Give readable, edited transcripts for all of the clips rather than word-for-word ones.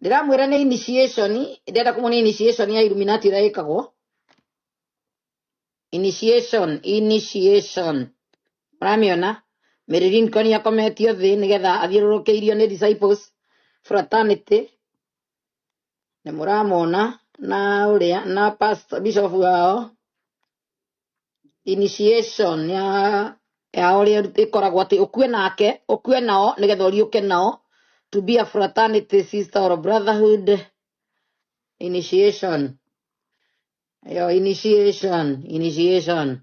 Ndĩramwĩra nĩ initiation, ndĩrenda kũmuonia initiation ya Illuminati ĩrĩa ĩkagwo. Initiation, initiation. Mũramĩona? Mary Lincoln akometio thĩ nĩgetha athiũrũrũkĩirio nĩ disciples fraternity. Nĩ mũramona na ũrĩa na pastor bishop wao. Initiation ya ũrĩa ĩkoragwo atĩ ũkue nake, ũkue nao nĩgetha ũriũke nao. To be a fraternity sister or brotherhood initiation. Ĩyo initiation, initiation.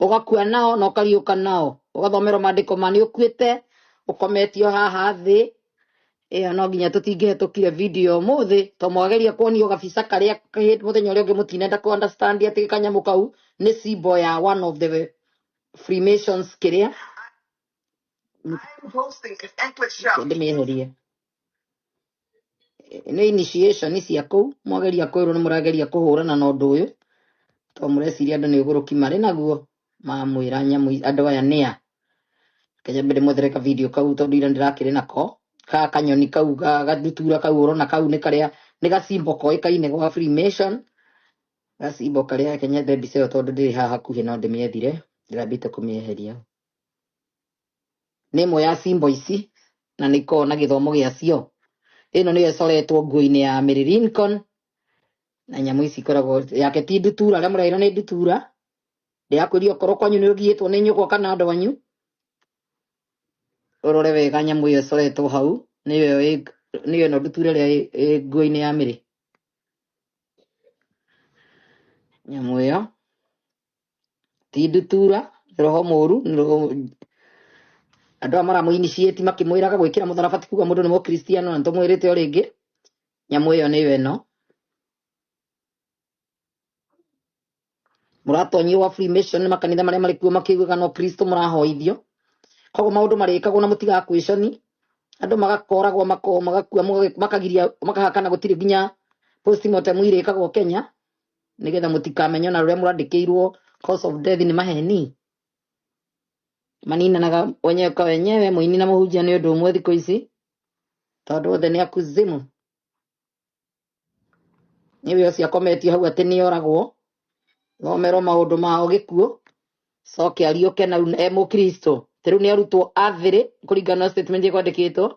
Ũgakua nao na ũkariũka nao. Ũgathomerwo maandĩko ma nĩ ũkuĩte, ũkometio haha thĩ. Ĩyo no nginya tũtingĩhetũkire video ũmũthĩ to mwageria kuonio gabica karĩa mũthenya ũrĩa ũngĩ mũtinenda kũ understand atĩ kanyamũ kau nĩ symbol ya one of the Freemasons kĩrĩa ndĩmĩeherie. Nĩ initiation cia kũu mwageria kwĩrwo nĩ mũrageria kũhũrana na ũndũ ũyũ to mũreciria andũ nĩ ũgũrũki marĩ naguo mamwĩra nyamũ andũ aya nĩa. Kenya mbere mwethere ka video kau tondũ ira ndĩrakĩrĩ nako ka kanyoni kau ga gadutura kau ũrona kau nĩ karĩa nĩ gacimbo koĩkaine gwa Freemason gacimbo karĩa. Kenya nyethe mbica ĩyo tondũ ndĩrĩ haha hakuhĩ no ndĩmĩethire, ndĩrambĩte kũmĩeheria. Nĩ ĩmwe ya cimbo ici na nĩ ikoragwo na gĩthomo gĩacio. Ĩno nĩyo ĩcoretwo nguo-inĩ ya Mary Lincoln na nyamũ ici ikoragwo yake ti ndutura, arĩa mũraĩra nĩ ndutura. Ndĩrakwĩria okorwo kwanyu nĩ ũgiĩtwo nĩ nyũkwa kana andũ anyu, ũrore wega nyamũ ĩyo ĩcoretwo hau nĩyo nĩyo ĩno ndutura ĩrĩa ĩ nguo-inĩ ya Mary. Nyamũ ĩyo ti ndutura, nĩ roho mũru, nĩ roho. Andũ aya maramũ initiate makĩmwĩraga gwĩkĩra mũtharaba ti kuga mũndũ nĩ mũkristiano, na nĩtũmwĩrĩte o rĩngĩ nyamũ ĩyo nĩyo ĩno mũratonyio wa Freemason nĩ makanitha marĩa marĩ kuo makĩiguaga no Kristo mũrahoithio. Koguo maũndũ marĩkagwo na mũtigaga kwĩconi, andũ magakoragwo magakua, makagiria, makahakana gũtirĩ nginya postmortem irĩkagwo Kenya nĩgetha mũtikamenye ona rũrĩa mũrandĩkĩirwo cause of death nĩ maheni. Maninanaga wenyewe kwa wenyewe, mũini na mũhunjia nĩ ũndũ ũmwe thikũ ici tondũ othe nĩ akuzimu. Nĩwe ũcio akometio hau atĩ nĩ oragwo, thomerwo maũndũ mao gĩkuũ coke ariũke na e mũkristo. Rĩu nĩ arutwo athĩrĩ kũringana na statement ĩkwandĩkĩtwo.